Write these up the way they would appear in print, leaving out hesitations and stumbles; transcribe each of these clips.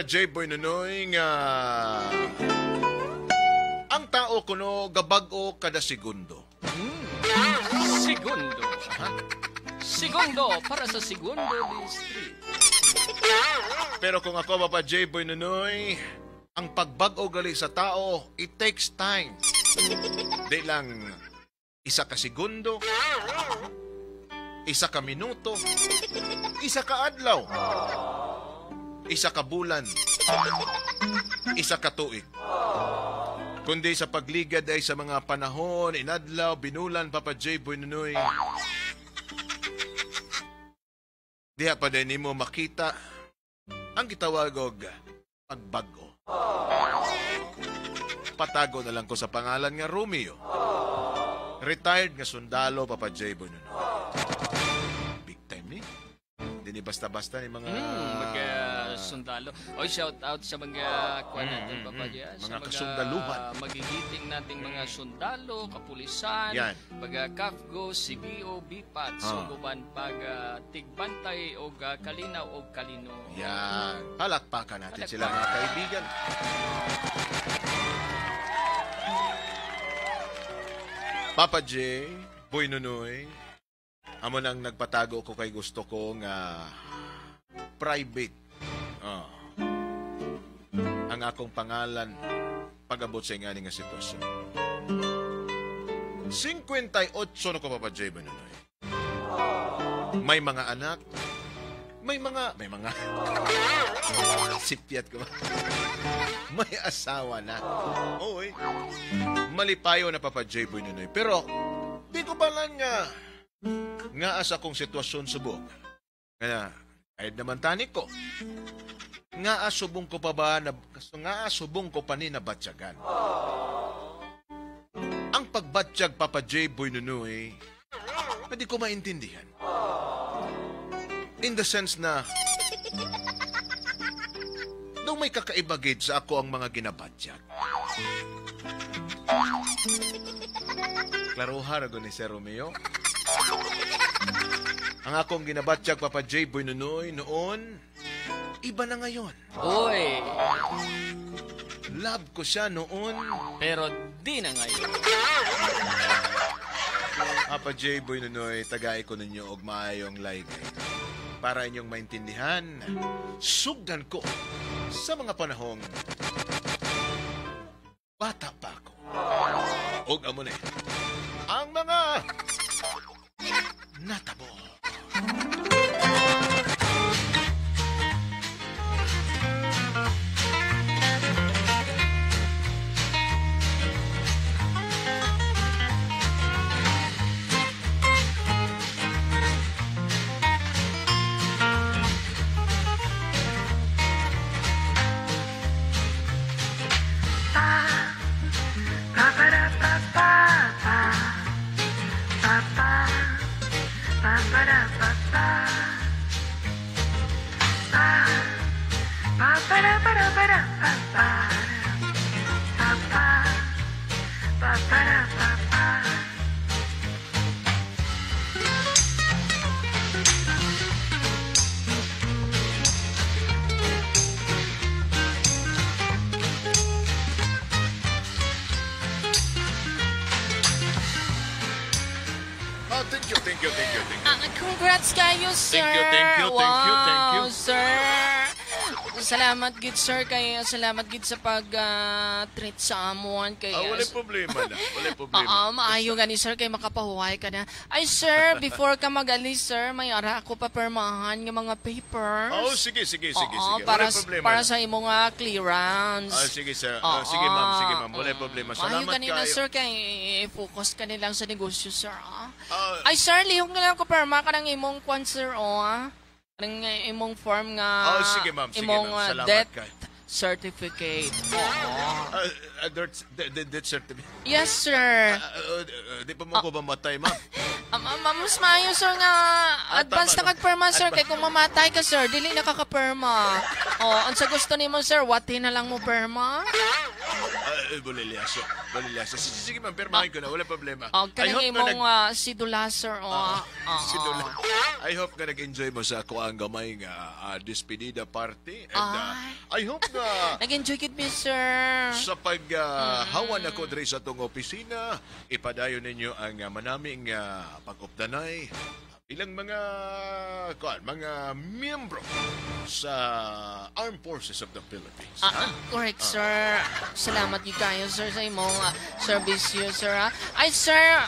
Papa J. Boy Nunoy nga ang tao kuno gabag-o kada segundo. Segundo. Segundo para sa Segundo District. Pero kung ako, Papa J. Boy Nunoy, ang pagbag-o gali sa tao, it takes time. Di lang isa ka segundo, isa ka minuto, isa ka adlaw, isa ka bulan, isa ka tuig. Kundi sa pagligad ay sa mga panahon, inadlaw, binulan, Papa J. Boy Nunoy, diha pa din mo makita ang gitawag og pagbago. Patago na lang ko sa pangalan nga Romeo. Retired nga sundalo, Papa J. Boy Nunoy. Big time ni. Hindi ni basta-basta ni mga... mga sundalo. O, shout out sa mga kuha natin, Papa J. Mga kasundaluhan. Magigiting nating mga sundalo, kapulisan, Yan. mga KAFGO, CBO, BPAT, suguban pag tigbantay o kalinaw o kalino. Yan. Palakpakan natin sila, mga kaibigan. Papa J. Boy Nunoy, amo nang nagpatago ko kay gusto ko nga private. Ang akong pangalan pag-abot sa nga nga sitwasyon. 58 na ko, Papa J. Boy Nunoy. May mga anak, may mga sipiat ko. May asawa na. Oy. Malipayo na, Papa J. Boy Nunoy. Pero di ko ba lang nga asa kong sitwasyon subok. Kaya kahit naman tanik ko. Nga asubong ko pa ba nga asubong ko pa ni nabatyagan. Ang pagbatsyag, Papa J. Boy Nunoy, na di ko maintindihan. In the sense na nung may kakaibagid sa ako ang mga ginabatsyag. Klaruha rago ni Sir Romeo. Ang akong ginabatsyag, Papa J. Boy Nunoy, noon, iba na ngayon. Oy! Love ko siya noon. Pero di na ngayon. Papa J. Boy Nunoy, tagay ko ninyo og maayong laygay. Para inyong maintindihan, sugdan ko sa mga panahong bata pa ako. Og amo na ang mga natabo. Thank you. Congrats kayo, sir. Thank you. Wow, sir. Salamat gid, sir. Salamat gid sa pag-treat sa amon. Wala problema na. Maayo gani, sir, kay makapahuhay ka na. Ay, sir, before ka mag-alis, sir, may ara ako papermahan ng mga papers. Sige. Para, wala problema para na. sa imong clearance. Sige, sir. Sige, ma'am. Wala problema. Salamat Maayo kayo. ganina, sir, kay focus ka nilang sa negosyo, sir. Ay, sir, lihong na lang ko perma ka ng imong kwan, sir, ng imong form nga sige, ma'am. imong Salamat death kayo. certificate. Death certificate. Yes, sir. Di pa mo ko mamatay, ma'am. Mas maayo, sir, nga advance tama, na kagperma, sir, kay kung mamatay ka, sir, dili nakakaperma. Ang sa gusto nimo, sir, wati na lang mo perma. Bulilyaso. Sige ma'am, pirmahin ko na, wala problema. Kanang imong sidula, sir. Sidula. I hope nga nag-enjoy mo sa ako ang gamay nga despedida party. And I hope nga nag-enjoy kid me, sir. sa paghawan ako diri sa tong opisina, ipadayon ninyo ang manaming pag-updanay ilang mga miyembro sa Armed Forces of the Philippines. Correct, sir. Salamat you kayo, sir, sa imong service yun, sir. Ay, sir,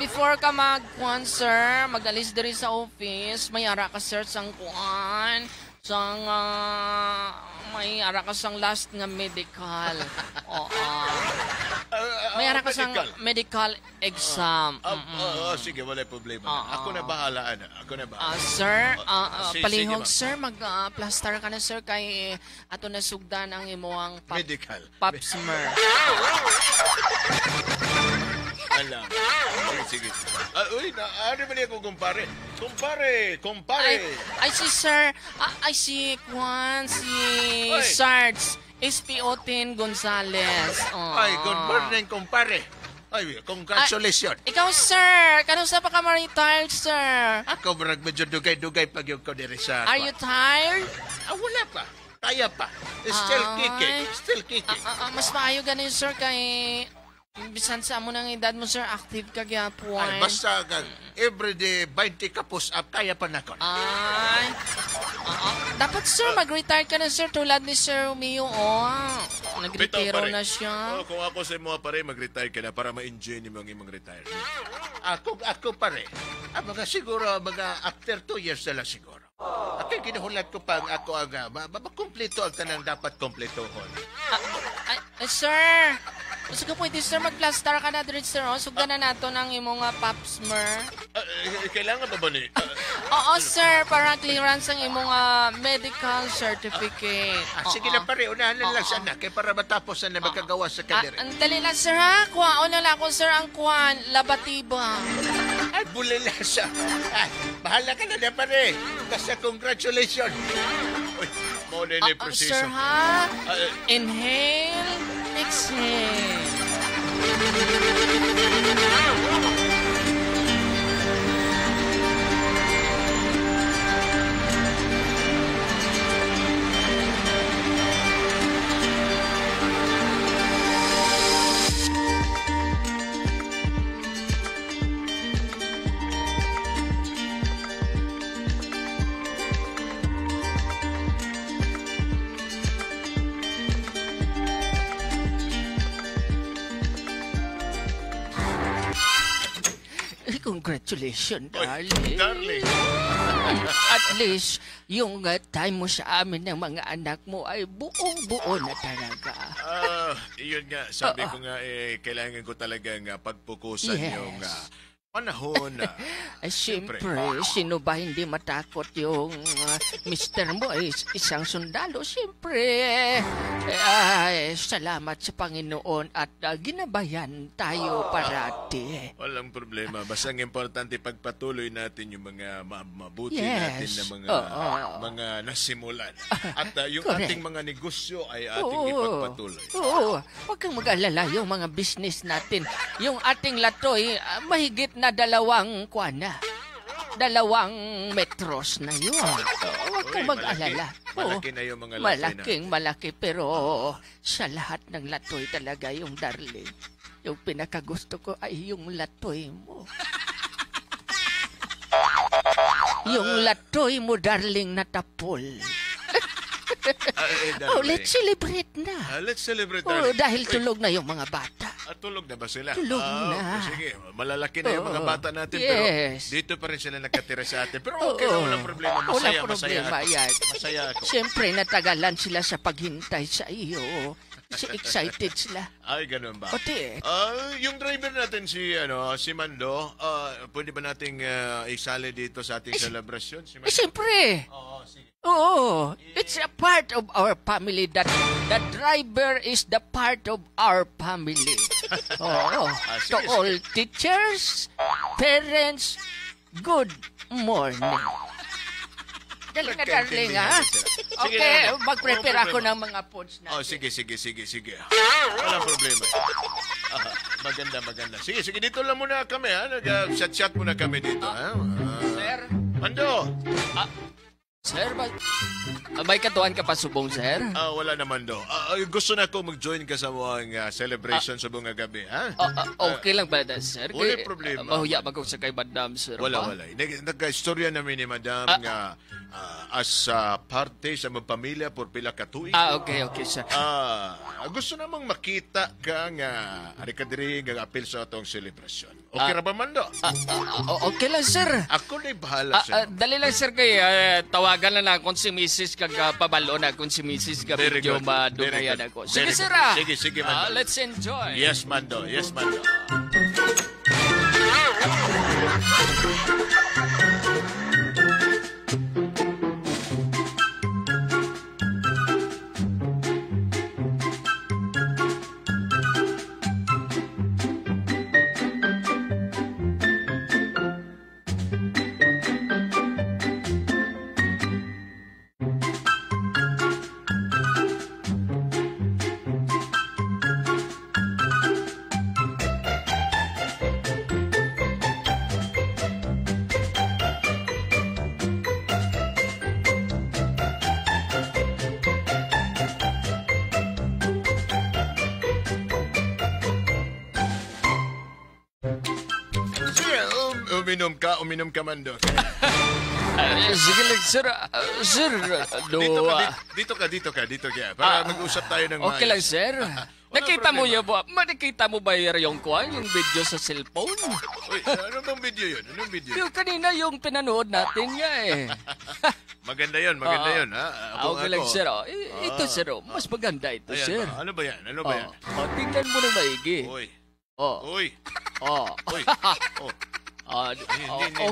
before ka mag-kuhan, sir, mag-alis diri sa office, may ara ka, sir, sang kuhan, sang may ara ka sang last nga medical. May ara ka sang medical exam. Sige, wala problema. Ako na bahala. Sir, palihog, sige, sir, mag-plaster ka na, sir, kay ato na sugdan ang imuang medical. pap smear. Alam. Sige. Uy, ano ba niya ko kumpare? Kumpare. Ay, si sir, ay si Juan, si Sarge, SPO10 Gonzales. Ay, good morning, kumpare. Ay, congratulations. Ikaw, sir, kanusa pa ka ma-retired, sir? Ako marag medyo dugay-dugay pag yung ko diri sa... Are you tired? Wala pa. Kaya pa. Still kicking. Mas maayo ganin, sir, kay... Bisan sa amo ng edad mo, sir, active ka gyapon. Ay, basta everyday 20 ka push-up, kaya pa na ko. Ay. Dapat, sir, mag-retire ka na, sir, tulad ni Sir Romeo. Nag-retiro na siya. Kung ako sa mga pare, mag-retire ka na para ma-enjoy ni mga imong retirement. Ako pare, mga siguro, after 2 years na lang siguro. Ako kinuhulat ko pa ako ang makumpleto ang tanang dapat kumpletohon. Sir, gusto ko pwede, sir, mag-plaster ka na dito, sir. Sugdan na nato ng imong pap smear. Kailangan ba ba ni? Oo, sir, para clearance ang imong medical certificate. Sige na pare, unahan na lang sana kay para matapos na magkagawa sa kadiri. Ang dali lang, sir, ha? Kuhaan na lang ako, sir, ang kuhaan. Labatiba. Ay, bulila siya. Bahala ka na pare. Basta congratulations. Uy, mo na ni preciso. Sir, ha? Inhale, exhale. Congratulations, darling. Darling. At least, yung time mo sa amin ng mga anak mo ay buong-buo na talaga. Yun nga, sabi ko nga, kailangan ko talaga pagpukusan yung panahon na. Ay, siyempre, sino ba hindi matakot yung mister mo ay isang sundalo? Siyempre, ay, salamat sa Panginoon at ginabayan tayo parati. Walang problema. Basta ang importante, pagpatuloy natin yung mga mabuti Yes. natin na mga nasimulan. At yung Correct. ating mga negosyo ay ating ipagpatuloy. Oo, huwag kang mag-alala yung mga business natin. Yung ating latoy, mahigit na 2 metros na yun. Huwag kang mag-alala. Malaki na yung mga latoy na. Malaki, pero sa lahat ng latoy talaga yung darling. Yung pinakagusto ko ay yung latoy mo. Yung latoy mo, darling, na tapol. Let's celebrate na. Let's celebrate, Dahil tulog na yung mga bata. Tulog na ba sila? Tulog na. Sige, malalaki na yung mga bata natin. Yes. Pero dito pa rin sila nakatira sa atin. Pero okay lang, walang problema. Masaya ako. Masaya ako. Siyempre, natagalan sila sa paghintay sa iyo. Excited sila. Ay, ganun ba? Pati yung driver natin si Mando, pwede ba nating isali dito sa ating selebrasyon? Si Mando? Siyempre. Oo, sige. Oo, it's a part of our family that the driver is the part of our family. Oo, to all teachers, parents, good morning. Dali ka, Nagkaintindihan darling, na ha? sila. Sige, Okay, darling. mag-prepare Walang ako problema. ng mga foods natin. Oh, sige. Walang problema. Maganda. Sige, dito lang muna kami, ha? Nag-chat muna kami dito, ha? Sir? Mando! Sir, may katuan ka pa subong, sir? Wala naman do. Gusto na ako mag-join ka sa mga celebration sa bunga gabi, ha? Okay lang ba na, sir? Wala problema. Mahuya ba ko sa kay Madam, sir? Wala. Nagka-istorya namin ni Madam nga as parte sa mga pamilya por pila ka tuig. Okay, sir. Gusto namang makita ka nga ari ka diri nga apil sa atong celebration. Okay ra ba man do? Okay lang, sir. Ako na bahala sa Dali lang, sir, kay tawagan na akong si Mrs. kag pabalo na akong si Mrs. kag Very medyo good. madugayan Very ako. good. Sige, Very sir, good. Sige, Mando. Let's enjoy. Yes, Mando. Sige, uminom ka, Mando. Sige lang, sir. Sir, Dito ka. Para mag-usap tayo ng okay lang, maayos. sir. Nakita mo yun ba? Nakita mo ba yung kuhan, yung video sa cellphone? Uy, ano bang video yun? Anong video? Yung kanina yung pinanood natin nga eh. Maganda yun, ha? Okay lang, sir. Ito, sir. Mas maganda ito, Ayan, sir. ano ba yan? Tingnan mo na maigi. Uy. Oh. Uy. Oh. Uy. Oh.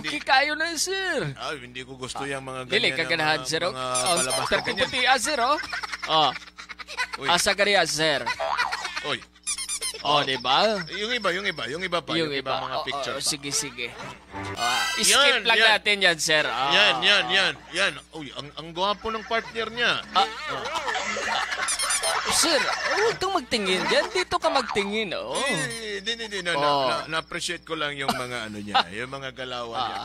Okay kayo na, sir. Hindi ko gusto yung mga ganyan. Dili ka ganahan, sir. Mga palabas na ganyan. Terkuputi, sir. Uy. Asa ka riyan, sir. Uy. Diba? Yung iba pa. Yung iba. Mga picture pa. Sige. Skip lang yan. natin yan, sir. Yan. Uy, ang gwapo ng partner niya. Sir, huwag kang magtingin dyan. Dito ka magtingin, oh. Hindi. Na-appreciate ko lang yung mga ano niya, yung mga galawan niya.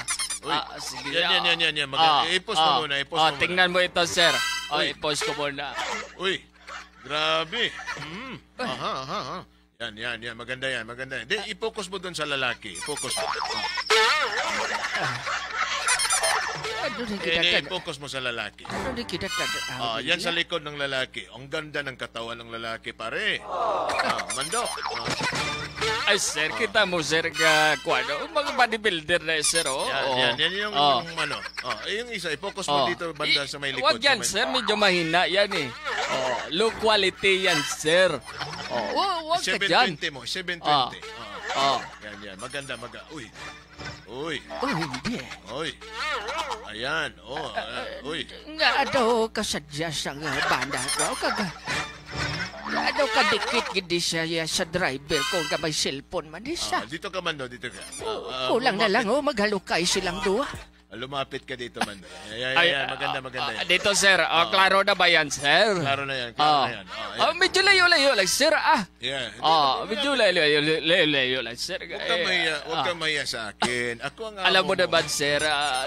Uy, sige. yan. I-post mo muna, tingnan mo ito, sir. I-post ko muna. Uy, grabe. Aha. Yan. Maganda yan. I-focus mo dun sa lalaki. I-focus mo. I-focus mo sa lalaki. Yan sa likod ng lalaki. Ang ganda ng katawan ng lalaki, pare. Mando. Ay, sir, kita mo, sir, mga bodybuilder na, sir, oh. Yan yung ano. Yung isa, i-focus mo dito banda sa may likod. Huwag yan, sir, medyo mahina yan eh. Low quality yan, sir. Huwag ka dyan. 720 mo, 720. Yan. Maganda. Uy. Hindi. Uy. Ayan. Uy. Nga daw kasadya sa banda ko. Nga daw kadikit gidi siya sa driver ko nga may cellphone man isa. Dito ka, Mando. Kulang na lang, maghalukay silang duwa. Lumapit ka dito, Mando. Ayan. Maganda yan. Dito, sir. Klaro na ba yan, sir? Klaro na yan. Medyo layo-layo lang, sir. Yeah. Medyo layo lang, sir. Huwag kang mahiya sa akin. Ako ang Alam mo naman, sir,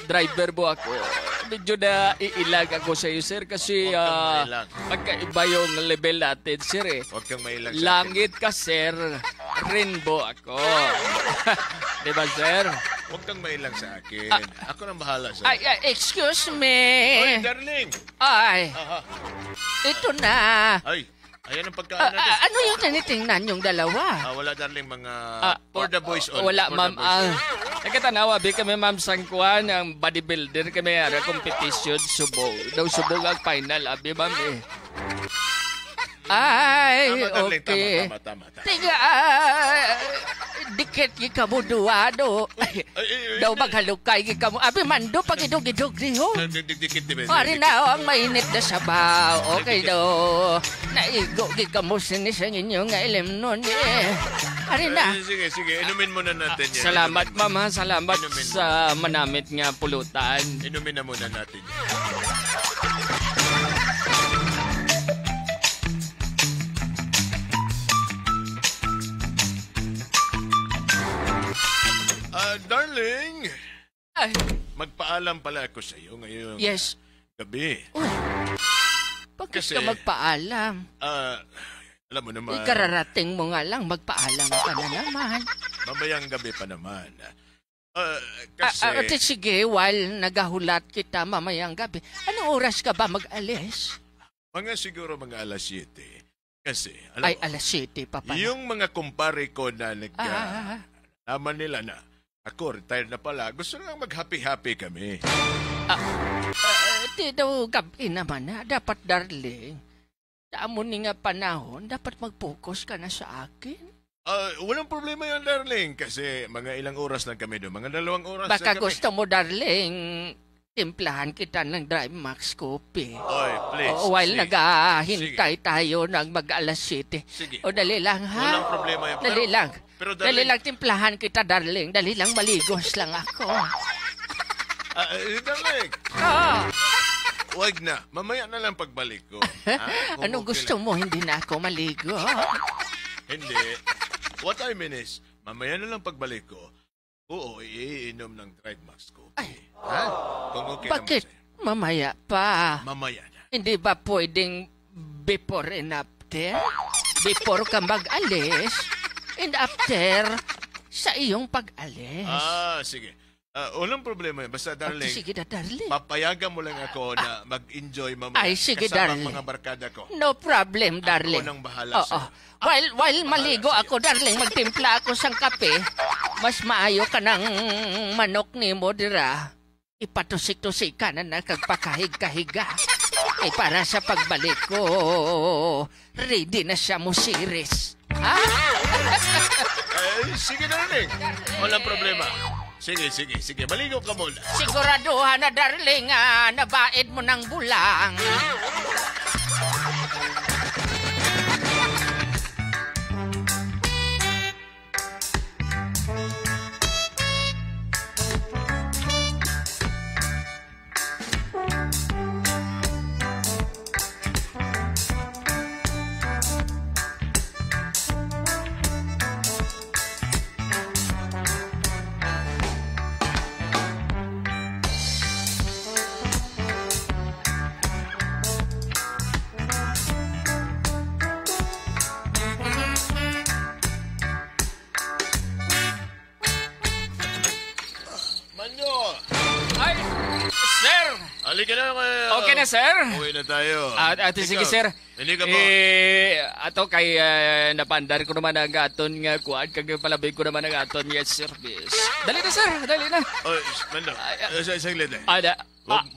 driver mo ako. Medyo na iilag ako sa iyo, sir, kasi Huwag kang mailag. magkaiba yung level natin, sir, eh. Huwag kang mailag sa akin. Langit ka, sir. Rainbow ako. Diba, sir? Huwag kang mailang sa akin. Ako nang bahala sa Ay, excuse Oy, me. darling! Ay, Aha. ito na. Ay, ayan ang pagkaan natin. Ano yung tinitingnan yung dalawa? Wala, darling, mga for the boys only. Wala, for the ma'am. boys only. Nagkatanawa, kami, ma'am, sangkuhan ang bodybuilder. Kami, competition, subog. Daw subog ang final, ma'am, eh. Ay, Tama, darling, okay. tama. Tiga, dikit gikabuduado. Daw maghalukay gikamu. Abi mando pag idog-idog diho. Dikit, diba? Pari na ang mainit na sabaw. Okay do. Naigo gikamu sini sa inyo nga ilim nun eh. Pari na. Sige, inumin muna natin yan. Salamat, ma'am, ha. Salamat sa manamit nga pulutan. Inumin na muna natin yan. Ay, magpaalam pala ako sa iyo ngayong Yes. gabi. Uy, bakit Kasi- ka magpaalam? Alam mo naman, Ikararating mo nga lang, magpaalam ka na naman. mamayang gabi pa naman. Kasi, Sige, while nagahulat kita mamayang gabi, anong oras ka ba mag-alis? siguro mga alas 7. Kasi, alam Ay, mo, alas 7 pa pala. yung mga kumpare ko na Ah, naman nila na ako, retired na pala, gusto lang mag-happy-happy kami. di daw gabi naman na. Dapat, darling. Sa amo ni nga panahon, dapat mag-focus ka na sa akin. Walang problema yan, darling, kasi mga ilang oras lang kami doon. Mga 2 oras Baka lang kami. gusto mo, darling, timplahan kita ng Dry Max Coffee. Oy, please. While sige. naghahintay tayo ng mag-alas 7. Sige. O dali lang, ha? Walang problema yan. Dali lang. Pero Dali darling, lang timplahan kita, darling. Dali lang maligos lang ako. darling, Ah, wag na. Mamaya na lang pagbalik ko. Ha? Kung anong okay gusto lang. mo? Hindi na ako maligo. Hindi. What I mean is, mamaya na lang pagbalik ko, oo, iinom ng dried max ko. Ay. Ha? Kung okay Bakit? naman sa'yo. Mamaya pa. Mamaya na. Hindi ba pwedeng before and after? Before ka mag-alis and after sa iyong pag-alis. Sige. Walang problema yun. Basta, darling, Sige na, darling. papayagan mo lang ako na mag-enjoy mamaya. Ay, sige, kasama ang darling. mga barkada ko. No problem, darling. Ako nang bahala Oo. sa'yo. While maligo sige. ako, darling, magtimpla ako sang kape, mas maayo ka ng manok ni mo, dira. Ipatusik-tusik ka na nakagpakahig-kahiga. Para sa pagbalik ko, ready na siya mo series. Ha? Sige, darling. Walang problema. Sige. Maligo ka muna. Siguraduhan na, darling, nabaid mo ng bulang. Manyo! ay, sir! Halika na. Okay na, sir? Uwi na tayo. Ate, sige, Ikaw, sir. Hindi ka po. Ato kay napandar ko naman ang aton nga kuan, kag palabay ko naman ang aton nga service. Dali na, sir. Dali na. Oy, Mando. Saglit eh. Ada.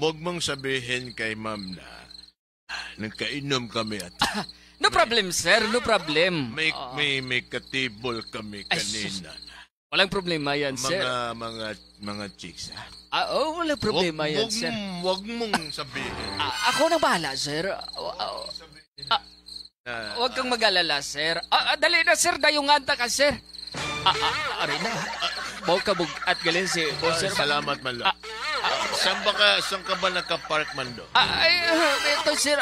Huwag mong sabihin kay ma'am na nagkainom kami at No problem, sir. No problem. may katibol kami Ay, kanina. Walang problema yan, sir. Mga chicks. Ha? Walang problema yan, sir. Huwag mong sabihin. Ako na bahala, sir. Huwag kang mag-alala, sir. Dali na, sir. Dayunganta ka, sir. Aray na. Bawa ka at galin si sir. Salamat, Mando. Saan ka ba nakapark, Mando? Ito, sir.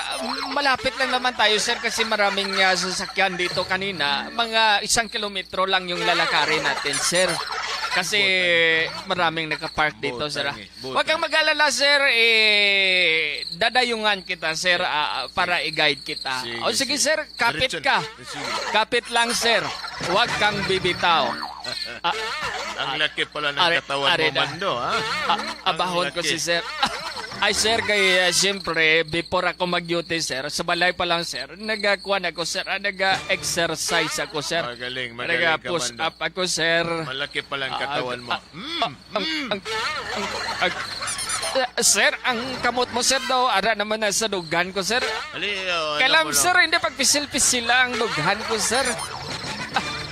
Malapit lang naman tayo, sir, kasi maraming sasakyan dito kanina. Mga 1 kilometro lang yung lalakarin natin, sir. Kasi maraming nakapark dito, sir. Huwag kang mag-alala, sir. Dadayungan kita, sir, para i-guide kita. Sige, sir. Kapit ka. Kapit lang, sir. Huwag kang bibitaw. Ang laki pala ng katawan mo, Mando, ha? Abahon ko si sir. Ay, sir, kaya siyempre, before ako mag-duty, sir, sa balay pa lang, sir, nagakuan ako, sir, nag-exercise ako, sir. Magaling ka, Nag-push Mando. up ako, sir. Malaki pala ang katawan mo. Sir, ang kamot mo, sir, daw, ara naman na sa dugan ko, sir. Kailam, sir, hindi pagpisil-pisil ang dugan ko, sir.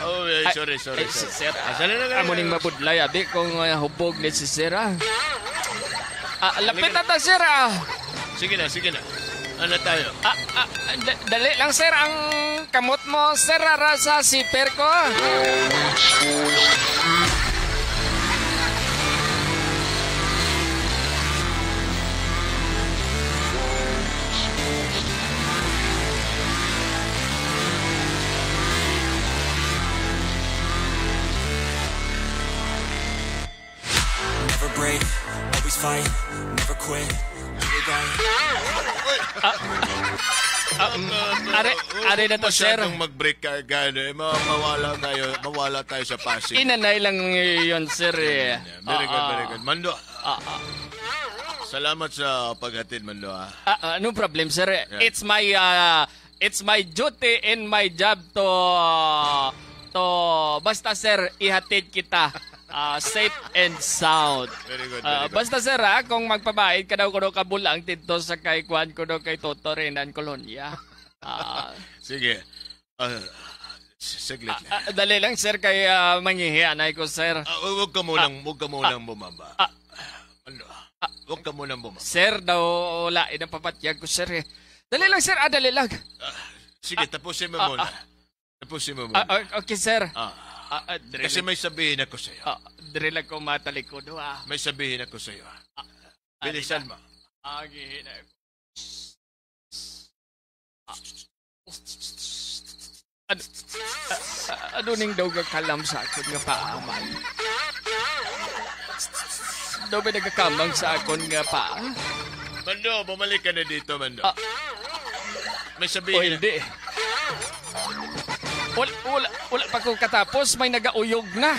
Oh, sorry. Sir, Sali na. amuning mabudlay, abi, kung hubog ni si sir, lapit na ta, sir, Sige na. Ano tayo? Dali lang, sir, ang kamot mo, sir, ara sa zipper ko. Never break, always fight, never quit. Do it right. Are na to, sir. Masyadong mag-break ka agad eh. Mawala tayo sa passing. Inanay lang yun, sir. Eh. Very good, very good. Mando, salamat sa paghatid, Mando. No problem, sir. It's my duty and my job to basta, sir, ihatid kita safe and sound. Very good, very good. Basta, sir, kung magpabayad ka daw kuno kabulang dito sa kay Juan kuno kay Toto Renan Colonia. Sige. Saglit lang. Dali lang, sir, kay manghihianay ko, sir. Huwag ka munang bumaba. Ano? Huwag ka munang bumaba. Sir, daw lain ang papatyag ko, sir. Dali lang, sir. Dali lang. Sige, tapusin mo muna. Okay, sir. Kasi may sabihin ako sa'yo. Dali lang ko matalikod, May sabihin ako sa'yo. Bilisan mo. Gihinay ko. Ano ning daw kalam sa akon nga paamay? Daw ba nagkakamang sa akon nga pa? Mando, bumalik ka na dito, Mando. May O sabihin. hindi. Wala pa ko katapos, may nagauyog na.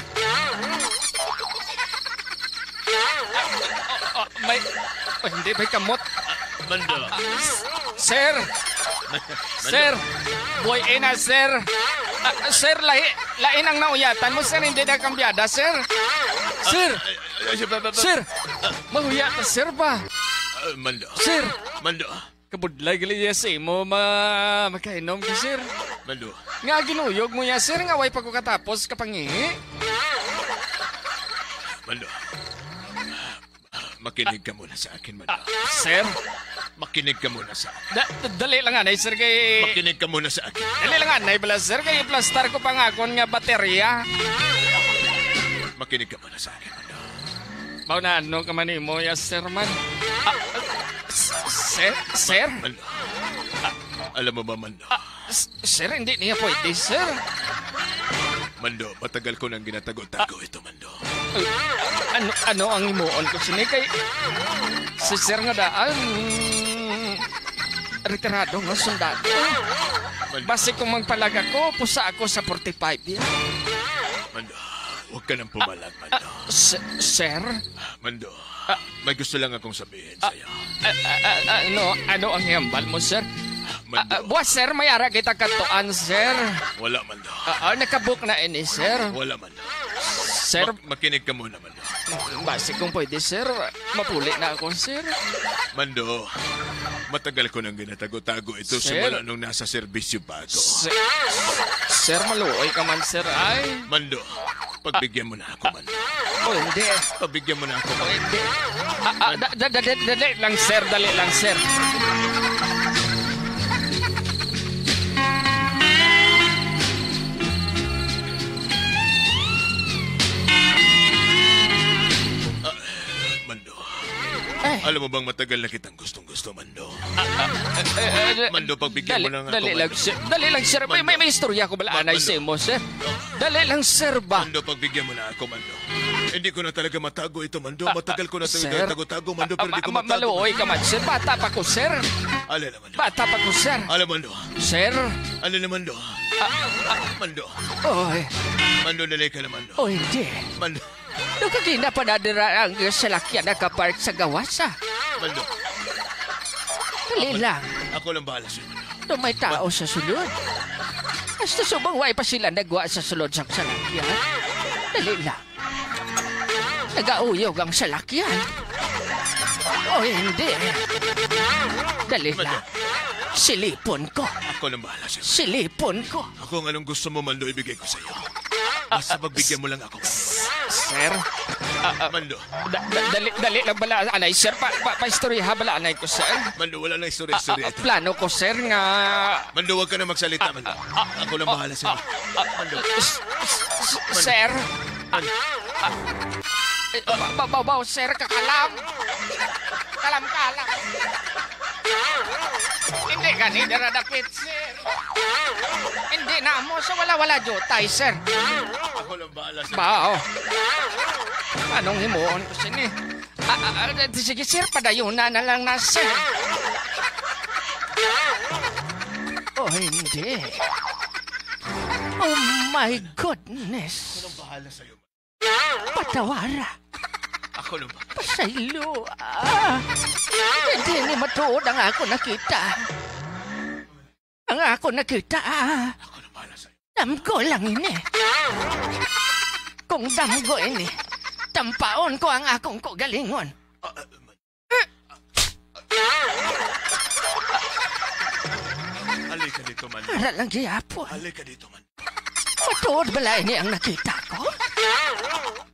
Hindi, may kamot. Mando. Sir! Sir! Boy, sir! Sir, lain ang nauyatan mo, sir, hindi na kambyada, sir! Sir! Sir! Mahuyata, sir ba? Mando. Sir! Mando. Kabudlay gali sa imo, makainom ka, sir. Mando. Nga ginuyog mo ya, sir, nga way pa ko katapos kapangihi. Mando. Makinig ka muna sa akin, Mando. Sir? Makinig ka muna sa akin. Dali lang anay, sir, kay... Makinig ka muna sa akin. Dali lang anay, bala, sir, kay plastar ko pa nga akon nga baterya. Makinig ka muna sa akin, Mando. Bao na ano ka man mo, ya, sir, man. Sir? Mando. Alam mo ba, Mando? Sir, hindi niya pwede, sir. Mando, matagal ko nang ginatago-tago ito, Mando. Ano ang imuon ko sini kay... Si sir nga daan... Retirado nga sundado. Mando. Basi kung magpalaga ko, pusa ako sa 45 yan. Mando, huwag ka nang pumalag, Mando. Sir? Mando, may gusto lang akong sabihin sa'yo. Ano ang hiyambal mo, sir? Mando, Buwas, sir, may ara kita katuan, sir. wala, Mando. Nakabook na ini, sir. Wala, Mando. Sir, Makinig ka muna, Mando. basi kung pwede, sir, mapuli na ako, sir. Mando, matagal ko nang ginatago-tago ito Sir? simula nung nasa serbisyo pa ako. Sir, maluoy ka man, sir, ay. Mando, pagbigyan mo na ako, Mando. O, hindi. Pagbigyan mo na ako, O, Mando. hindi. Dali lang, sir, dali lang, sir. Mando, Ay. alam mo bang matagal na kitang gustong-gusto, Mando? Mando, pagbigyan mo na nga ako, Dali lang, Mando. sir. Dali lang, sir. May istorya ko bala anay Mando. sa mo, sir. Dali lang, sir, ba? Mando, pagbigyan mo na ako, Mando. Hindi ko na talaga matago ito, Mando. Matagal ko na Sir? tago-tago, Mando, pero hindi ko matago. Maluoy ka man, sir. Bata pa ko, sir. Alin na, Mando? Bata pa ko, sir. Alam, Mando. Sir? Alin na, Mando? Mando. Oy. Mando, dali ka na, Mando. O, hindi. Mando. Nung kagina pa nadira ang salakyan nakapark sa gawasa. Mando. Dali lang. Ako lang bahala sa'yo, Mando. Nung may tao sa sulod. Basta subang way pa sila nagwa sa sulod sa salakyan. Dali lang. Nagauyog ang salakyan. O hindi. Dali lang. Silipon ko. Ako lang bahala sa'yo. Silipon ko. Ako ang anong gusto mo, Mando, ibigay ko sa'yo. Basta pagbigyan mo lang ako, Mando. Sir? Mando. Dali lang bala anay, sir. Pa-istorya bala anay ko, sir. Mando, wala nang istorya-istorya ito. Plano ko, sir, nga... Mando, huwag ka na magsalita, Mando. Ako lang bahala sa'yo. Mando. Sir? Baw, sir, kakalam. Kalam. Hindi gani daradapit, sir. Hindi na mo sa wala-wala jotay, sir. Ako lang bahala sa'yo. Bao. Anong himuon ko sini? Sige, sir, padayunan na lang na, sir. Oh, hindi. Oh my goodness. Ako nang bahala sa'yo. Patawara. Ako nang bahala. Pasaylo. Hindi ni matuod ang ako nakita. Ang ako nakita. Ako nang bahala sa'yo. Damgo lang ini. Kung damgo ini, tampaon ko ang akong kagalingon. Halika dito man. Para lang gihapon. Halika dito man. Matuod bala ini ang nakita ko.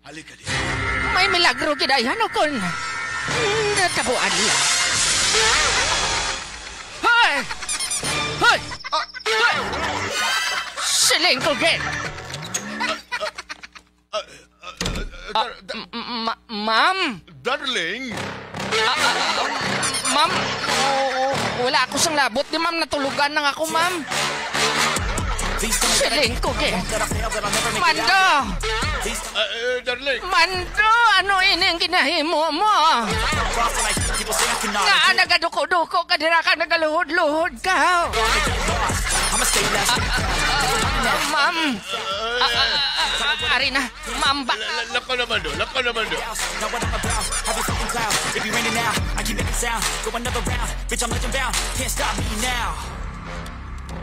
Halika dito. May milagro gidayan o kon. Natabuan lang. Hoy! Hoy! Hoy! Siling ko, Gen! Ma'am? Darling! Ma'am? Wala ako sang labot ni ma'am. Natulugan na ako, ma'am. Siling ko, Gen. Mando! Darling! Mando! Ano ini ang ginahimo mo? Nga nagaduko-duko ka, dira ka nagaluhod-luhod ka. Ma'am. Ari na. Ma'am ba? Lako naman do. Lako naman do. Now what I'm about, have you fucking cloud. If you raining now, I keep making sound. Go another round, bitch, I'm legend bound. Can't stop me now.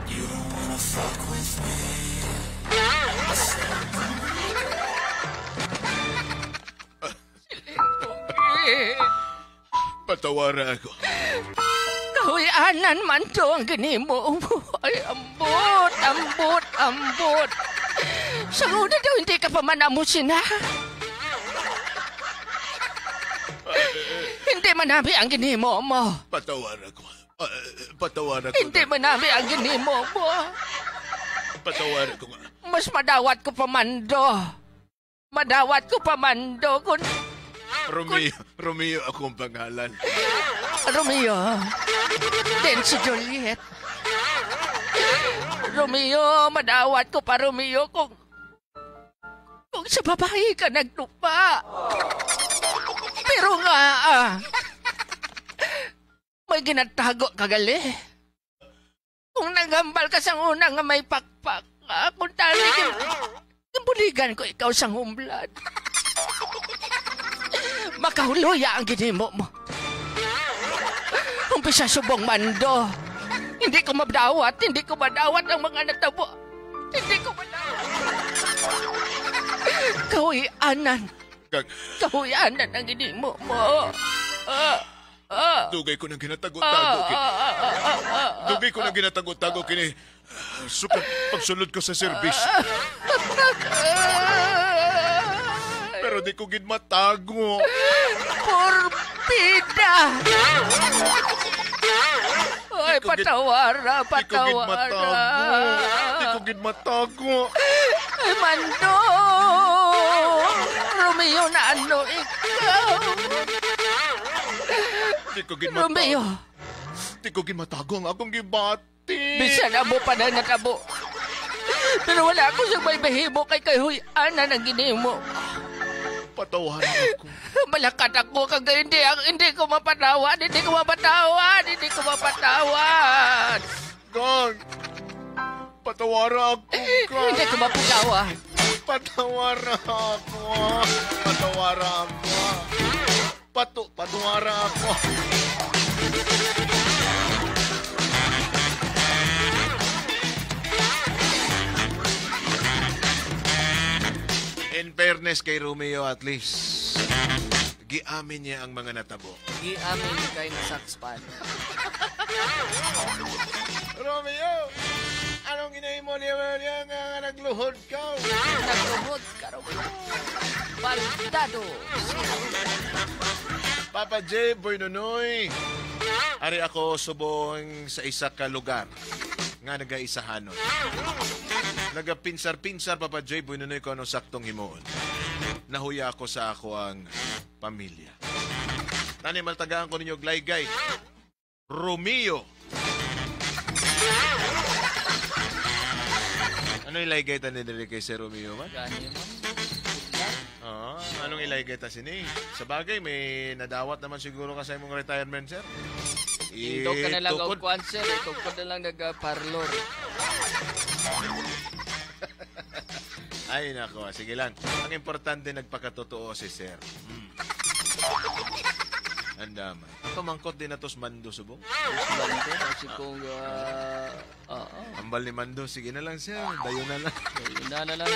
You don't wanna fuck with me. Patawara ako. Kahuyanan man to ang ginimo mo. Ay, ambot, ambot, ambot. Sa una daw hindi ka pa manamusin, ha? Hindi manabi ang ginimo mo. Patawara ko. Patawara ko. Hindi manabi ang ginimo mo. Patawara ko nga. Mas madawat ko pa mando. Madawat ko pa mando kung Romeo akong pangalan. Romeo. Then si Juliet. Romeo, madawat ko pa Romeo kung sa babae ka nagtupa. Pero nga, may ginatago kagali. Kung nagambal ka sa una nga may pakpak, kung tali buligan ko ikaw sa humblad. Makahuloya ang ginimo mo. Umpisa subong mando. Hindi ko madawat ang mga natabo. Hindi ko madawat. Kahuyanan ang ginimo mo. Dugay ko nang ginatago-tago. Dugay ko nang ginatago-tago kini. Sukat pagsulod ko sa serbis. Pero di ko gid matago. Porbida! Ay, patawara. Di ko gid matago. Ay, Mando! Romeo na ano ikaw? Di ko gid matago. Romeo! Di ko gid matago ang akong gibati. Bisan amo pa na natabo. Pero wala ako sa may bahimo kay kahuyanan ang ginimo. Patawaran ako. Malakat ako kag hindi ko mapatawad. Hindi ko mapatawad. Gang! Patawara ako, Gang! Hindi ko mapatawad. Patawara ako. Patawara ako. In fairness kay Romeo, at least, giamin niya ang mga natabo. Giamin kay nasakspan. Romeo! Anong ginahimo niya nga nagluhod ka? Nagluhod ka raw. Baldado. Papa J. Boy Nonoy. Ari ako subong sa isa ka lugar nga nagaisahanon. Nagapinsar-pinsar, Papa J. Boy Nonoy, ko anong saktong himuon. Nahuya ako sa ako ang pamilya. Tani, maltagaan ko ninyo, glaygay. Romeo. Ano yung laygay tani dali kay si Romeo, man? Gani mo. Anong ilay kita sini? Sa bagay, may nadawat naman siguro ka sa imong retirement, sir. Indo ka na lang Itukod. og kuan sir, ikaw ka na lang nag-parlor. Ay, nako. Sige lang. Ang importante, nagpakatotoo si sir. Andaman. Pamangkot din na tos Mando subong. Bante, kasi kung Ambal ni Mando. Sige na lang, sir. Dayo na lang. yun na lang.